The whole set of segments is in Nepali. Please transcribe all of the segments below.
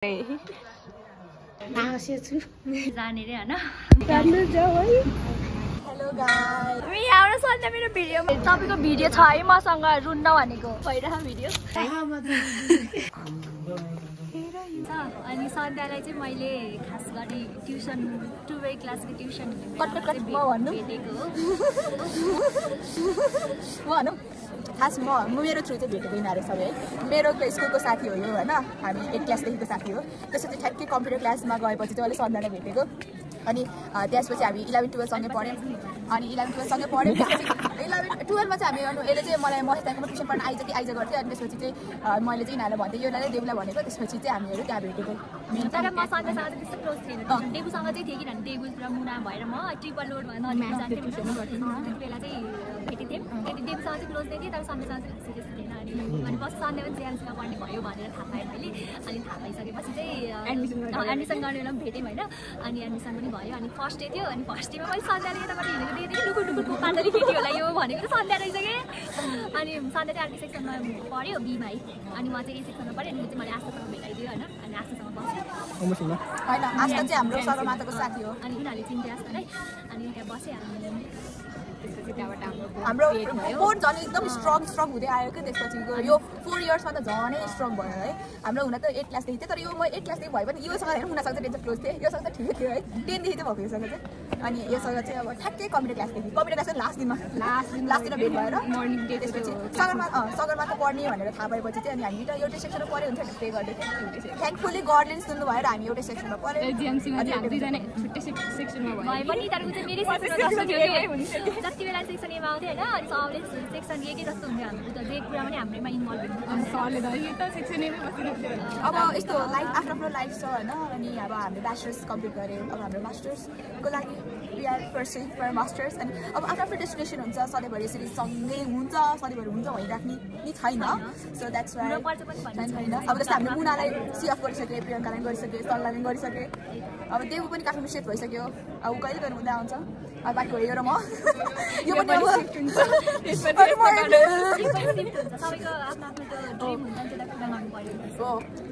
जाने रे हैन जान्नु जाऊ है हेलो गाइस यहाँ सन्ध्या मेरो भिडियोमा तपाईको भिडियो छ है मसँग रुन्न भनेको भइरह भिडियो अनि सन्ध्यालाई चाहिँ मैले खास गरी ट्युसन 2 क्लासको ट्युसन भेटेको भनौँ खास मेरो थ्रु चाहिँ भेटेको यिनीहरू सबै है मेरो स्कुलको साथी हो यो होइन हामी 8 क्लासदेखिको साथी हो त्यसपछि ठ्याक्कै कम्प्युटर क्लासमा गएपछि चाहिँ अहिले सन्ध्यालाई भेटेको अनि त्यसपछि हामी 11-12 सँगै पढ्यौँ अनि 11-12 सँगै पढ्यौँ 11-12 मा चाहिँ हामी यसले चाहिँ मलाई मस्ताङमा ट्युसन पढ्न आइज गर्थ्यो अनि त्यसपछि चाहिँ मैले चाहिँ यिनीहरूलाई भन्थेँ योलाई देवलाई भनेको त्यसपछि चाहिँ हामीहरू त्यहाँ भेटेको तर म सन्ध्यासँग त्यस्तो क्लोज थिएन देवसँग चाहिँ थिएँ किनभने देव र मुना भएर म ट्रिपल लोड भएर त्यति बेला चाहिँ भेटेको थिएँ देवसँग चाहिँ क्लोज थिएँ तर सन्ध्यासँग चाहिँ त्यस्तो थिएन अनि बस सन्ध्या पनि जेएमसीमा पढ्ने भयो भनेर थाहा पाएँ मैले अनि थाहा पाइसकेपछि चाहिँ एडमिसन गर्ने बेला पनि भेटेँ होइन अनि एडमिसन पनि भयो अनि फर्स्ट डे थियो अनि फर्स्ट डेमा मैले सन्ध्याले यताबाट हिँडेको देखेँ टुकुर पाँचरी केटी होला यो भनेको चाहिँ सन्ध्या रहेछ कि अनि सन्ध्या चाहिँ अर्को सेक्सनमा पढ्यो बीमा अनि म चाहिँ ए सेक्सनमा पढेँ अनि चाहिँ मैले आस्थासँग भेटाइदियो होइन अनि आस्थासँग बसेँ होइन आस्था चाहिँ हाम्रो सगरमाथाको साथी हो अनि उनीहरूले चिन्थ्यो आस्थालाई अनि त्यहाँ बसेँ हाम्रो बोर्ड झन् एकदम स्ट्रङ हुँदै आयो कि त्यसपछि यो 4 इयर्समा त झनै स्ट्रङ भयो है हाम्रो हुन त 8 क्लासदेखि थियो तर यो म 8 क्लासदेखि भए पनि योसँग हेर्नु हुनसक्छ टेन्सन क्लोज थिएँ योसँग त ठिकै थियो है 10 देखि चाहिँ भएको योसँग चाहिँ अनि योसँग चाहिँ अब ठ्याक्कै कम्प्युटर क्लास लास्ट दिनमा भेट भएर मर्निङ डे त्यसपछि सगरमाथा पढ्ने भनेर थाहा भएपछि चाहिँ अनि हामी त एउटै सेक्सनमा पढ्यो हुन्छ पे गर्दै थियौँ थ्याङ्कफुली गडले सुन्नु भएर हामी एउटै सेक्सनमा पढ्यौँ जति बेला सेक्सन एमा आउँथ्यो होइन अनि सबले सेक्सन एकै जस्तो हुन्थ्यो हाम्रो त जे कुरा पनि हाम्रैमा इन्भल्भ अब यस्तो लाइफ आफ्नो लाइफ छ होइन अनि अब हामीले ब्याचलर्स कम्प्लिट गऱ्यौँ अब हाम्रो मास्टर्सको लागि we are pursuing for masters अनि अब आफ्नो डेस्टिनेसन हुन्छ सधैँभरि यसरी सँगै हुन्छ सधैँभरि हुन्छ भइराख्ने नि छैन सो द्याट्स वाइ छैन अब जस्तो हामीले मुनालाई सिएफ गरिसक्यो प्रियङ्कालाई गरिसक्यो सल्लाहलाई गरिसक्यो अब देव पनि काठमाडौँ सिफ्ट भइसक्यो अब कहिले गर्नु हुँदा आउँछ अब बाँकी भयो र म यो पनि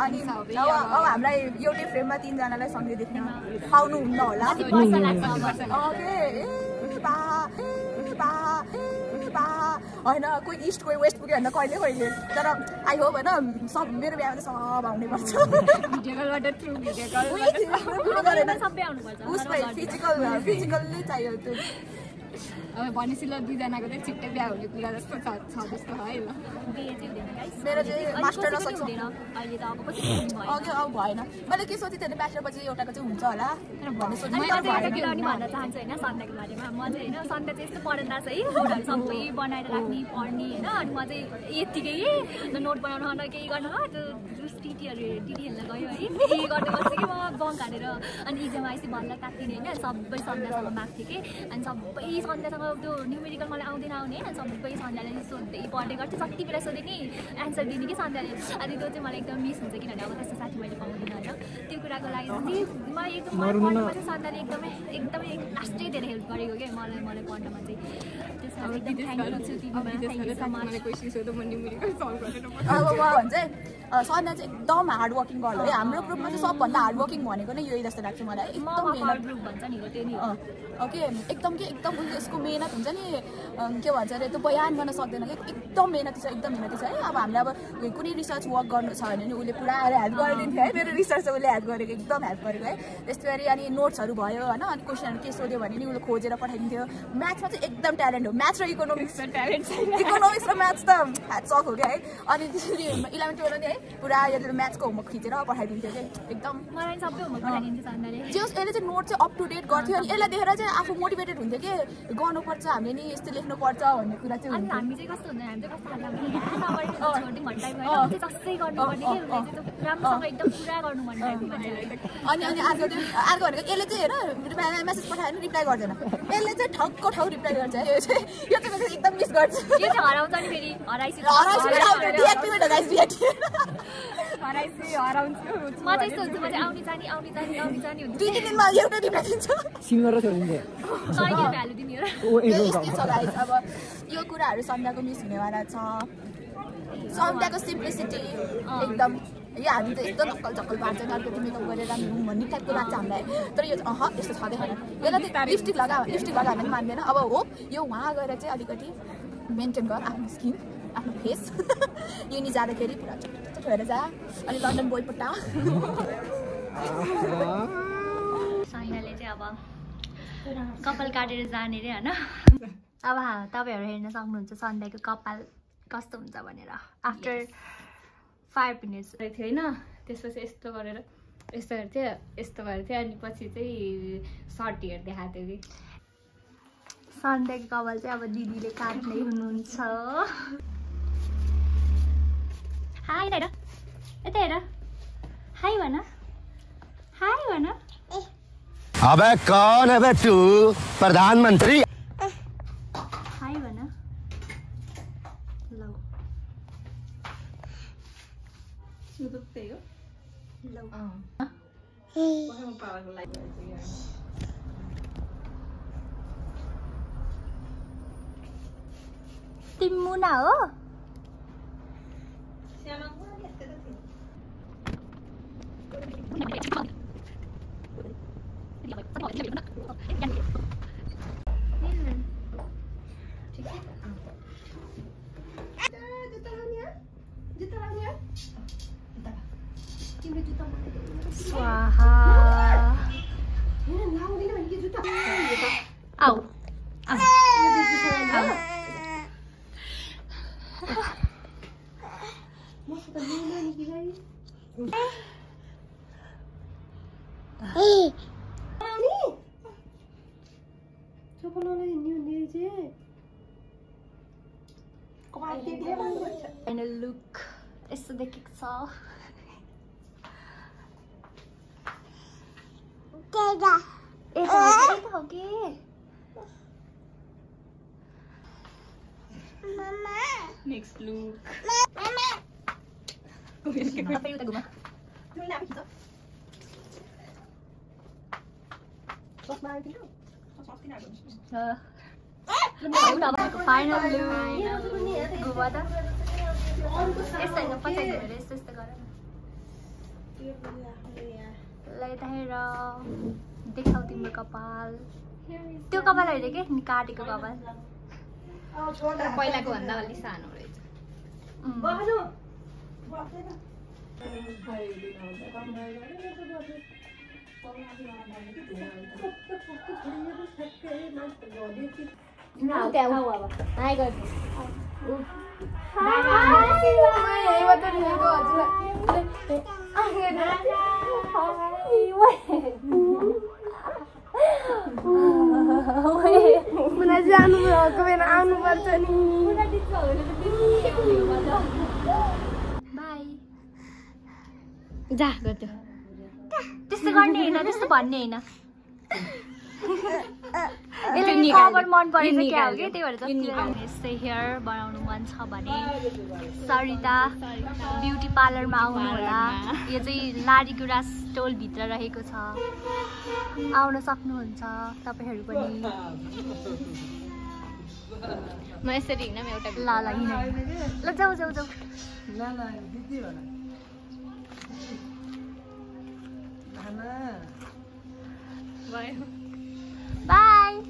अनि अब हामीलाई एउटै फ्रेममा 3 जनालाई सँगै देख्न पाउनुहुन्न होला होइन कोही इस्ट कोही वेस्ट पुग्यो भने कहिले तर आई होप होइन सब मेरो बिहामा चाहिँ सब आउने पर्छ फिजिकल्ली चाहियो त्यो अब भनेपछि ल 2 जनाको चाहिँ छिट्टै बिहा हुने कुरा जस्तो छ जस्तो है ल मेरो चाहिँ मास्टर नसक्छ अहिले त अब भएन मैले के सोचेँ थिएँ ब्याचलर पछि एउटाको चाहिँ हुन्छ होला भन्ने सोचेँ भन्न चाहन्छु होइन सन्ध्याको बारेमा म चाहिँ होइन सन्ध्या चाहिँ यस्तो पढ्दा चाहिँ नोटहरू सबै बनाएर राख्ने पढ्ने होइन अनि म चाहिँ यत्तिकै नोट बनाउन केही गर्न दिदीहरूलाई गयो है केही गर्दै बस्थेँ कि म बङ्क हालेर अनि इक्जाम आएपछि भन्न तात्तिने होइन सबै सन्ध्यासँग माग्थेँ कि अनि सबै सन्ध्यासँग त्यो न्युमेरिकल मलाई आउँदैन आउने होइन सबै सन्ध्याले सोध्दै पढ्दै गर्थेँ जति बेला सोधेँ नि एन्सर दिने कि सन्ध्याले अनि त्यो चाहिँ मलाई एकदम मिस हुन्छ किनभने अब त्यस्तो साथी मैले पाउँदिनँ होइन त्यो कुराको लागि मलाई एकदम पढ्नुमा चाहिँ सन्ध्याले एकदमै लास्टै धेरै हेल्प गरेको क्या मलाई पढ्नमा चाहिँ त्यसमा एकदम सन्ध्या चाहिँ एकदम हार्ड वर्किङ गर्ल है हाम्रो ग्रुपमा चाहिँ सबभन्दा हार्ड वर्किङ भनेको नै यही जस्तो लाग्छ मलाई एकदम मेहनत ग्रुप भन्छ नि त्यो नि ओके एकदम उसको मेहनत हुन्छ नि के भन्छ अरे त्यो बयान गर्न सक्दैन कि एकदम मेहनती छ है अब हामीले अब कुनै रिसर्च वर्क गर्नु छ भने नि उसले पुरा हेल्प गरिदिन्थ्यो है मेरो रिसर्च उसले हेल्प गरेको एकदम हेल्प गरेको है त्यस्तै गरी अनि नोट्सहरू भयो होइन अनि क्वेसनहरू के सोध्यो भने नि उसले खोजेर पठाइदिन्थ्यो म्याथमा चाहिँ एकदम ट्यालेन्ट हो म्याथ्स र इकोनोमिक्स र म्याथ्स त ह्याट्स अफ हो क्या है अनि त्यसरी 11-12 नि है पुरा यसले म्याथ्सको होमवर्क खिचेर पठाइदिन्थ्यो कि एकदम मलाई सबै होमवर्क पठाइदिन्थ्यो सन्ध्याले यसले चाहिँ नोट चाहिँ अप टु डेट गर्थ्यो अनि यसलाई देखेर चाहिँ आफू मोटिभेटेड हुन्थ्यो कि गर्नुपर्छ हामीले नि यस्तो लेख्नुपर्छ भन्ने कुरा चाहिँ अनि हामी चाहिँ कस्तो हुन्छ हामी चाहिँ कस्तो राम्रोसँग एकदम पुरा गर्नु भन्ने अनि अर्को भनेको यसले चाहिँ हेर मेसेज पठायो भने रिप्लाई गर्दैन यसले चाहिँ ठक्क ठाउँ रिप्लाई गर्छ यो चाहिँ एकदम मिस गर्छ यो चाहिँ हराउँछ नि फेरि म चाहिँ यस्तो हुन्छ म चाहिँ आउने जाने हुन्छ 2-3 दिनमा एउटा रिप्लाई दिन्छ भ्यालु दिने अब यो कुराहरू सन्ध्याको मिस हुनेवाला छ सन्ध्याको सिम्प्लिसिटी एकदम यो हामी त यस्तो नक्कल चक्कल पार्छ अलिकति मेकअप गरेर भन्ने टाइपको लाग्छ हामीलाई तर यो चाहिँ यस्तो छँदै छैन यसलाई चाहिँ लिपस्टिक लगा भने मान्दैन अब हो यो वहाँ गएर चाहिँ अलिकति मेन्टेन गर आफ्नो स्किन आफ्नो फेस यो नि जाँदाखेरि पुरा चट भएर जा अनि लन्डन बोय पट्टा साइनाले चाहिँ अब कपाल काटेर जाने रे हैन अब तपाईहरु हेर्न सक्नुहुन्छ सन्ध्याको कपाल कस्तो हुन्छ भनेर आफ्टर 5 मिनट्स थियो हैन त्यसपछि यस्तो गरेर यस्तो गर्थ्यो अनि पछि चाहिँ सर्ट हेयर देखाएको थियो कि सन्ध्याको कपाल चाहिँ अब दिदीले काट्दै हुनुहुन्छ हाय दादा यता हेर हाय भन अबे कौन है बे तू प्रधानमंत्री हाय भन लौ सुदुक्तै हो लौ तिमुना हो स्वाहा आऊ Final look यस्तो देखेको छ Next look. Mama. Apa yung taguma? Yung lapit ito. Final look. Guba ta? Esta yung pasay din. Esta gara. Laita hera. देखाउ तिम्रो कपाल त्यो कपाल हैन के काटेको कपाल पहिलाको भन्दा अलि सानो रहेछ मुना जानु भएको बेला आउनु पर्छ नि बाइ जा गर्दै त्यस्तो गर्ने हैन त्यस्तो भन्ने हैन यसले कभर मन परेछ क्या हो के त्यही भएर जति यस्तै हेयर बनाउनु मन छ भने सरिता ब्युटी पार्लरमा आउनु होला यो चाहिँ लाडीगुराँस टोल भित्र रहेको छ आउन सक्नुहुन्छ तपाईहरु पनि म यसरी हिँड्न एउटा ल हिँड ल जाऊ ल दिदी भन बाइ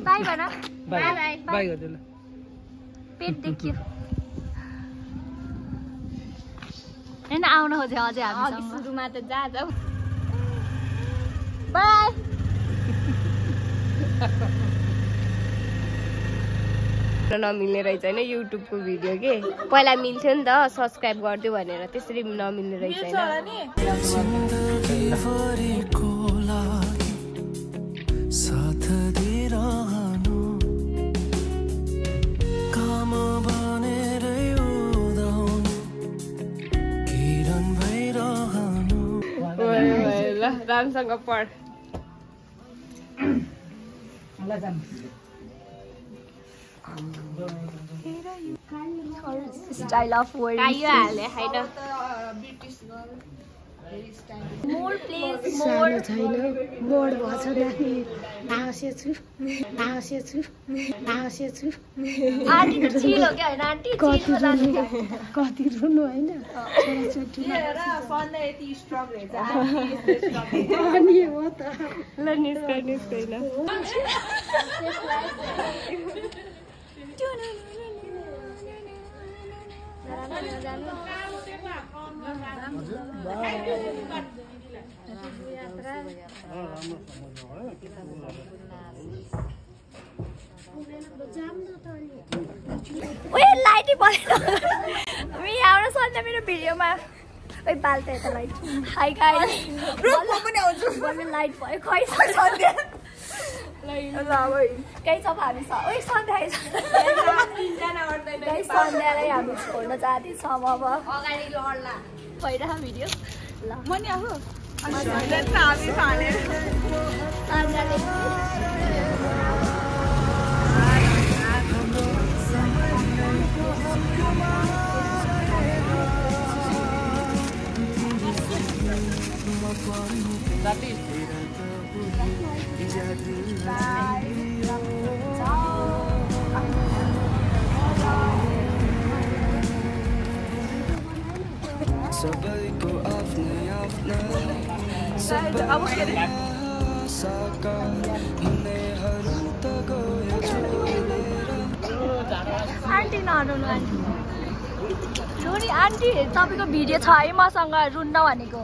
बाइ भन बाइ गर्दै ल पेट देखियो हैन आउन खोजे अझै हामीसँग सुरुमा त जा जाऊ बाइ नमिल्ने रहेछ हैन युट्युबको भिडियो के पहिला मिल्थ्यो नि त सब्स्क्राइब गर्दियो भनेर त्यसरी नमिल्ने रहेछ हैन साथ दिइरहनु काम बनेरै उदाउनु किरण भइरहनु ल रामसँग पढ स्टाइल अफ वर्ड कायो हाले हैन ब्रिटिश गर्ल मोर प्लिज सानो छैन मोड भछ नानी आसे छु आन्टी त चिल हो क्या होइन आन्टी चिलमा जानु कति रुनु होइन अनि हो त ल निस्कैन ओए लाइटै बलेन यहाँबाट सन्ध्या मेरो भिडियोमा ओइ बाल्छ यता लाइट हाई गाइस म पनि आउँछु बल्ल लाइट भयो खै सन्ध्या कहीँ छ हामी ओइ सन्ध्या गाइस सन्ध्यालाई हामी छोड्न जाँदैछौँ अब अगाडि लड्ला भइरह भिडियो ल म नि आऊ सबैको आफ्नै आफ्ना साका हुनेहरू त गयो आन्टी नरुनु आन्टी रुनी आन्टी तपाईँको भिडियो छ है मसँग रुन्न भनेको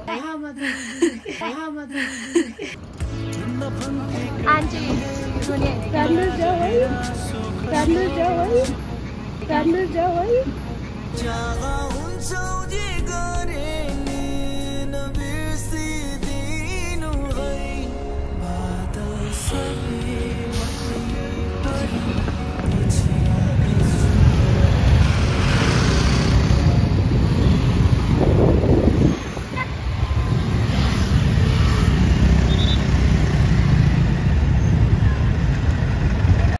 आन्टी रुनी जाऊ है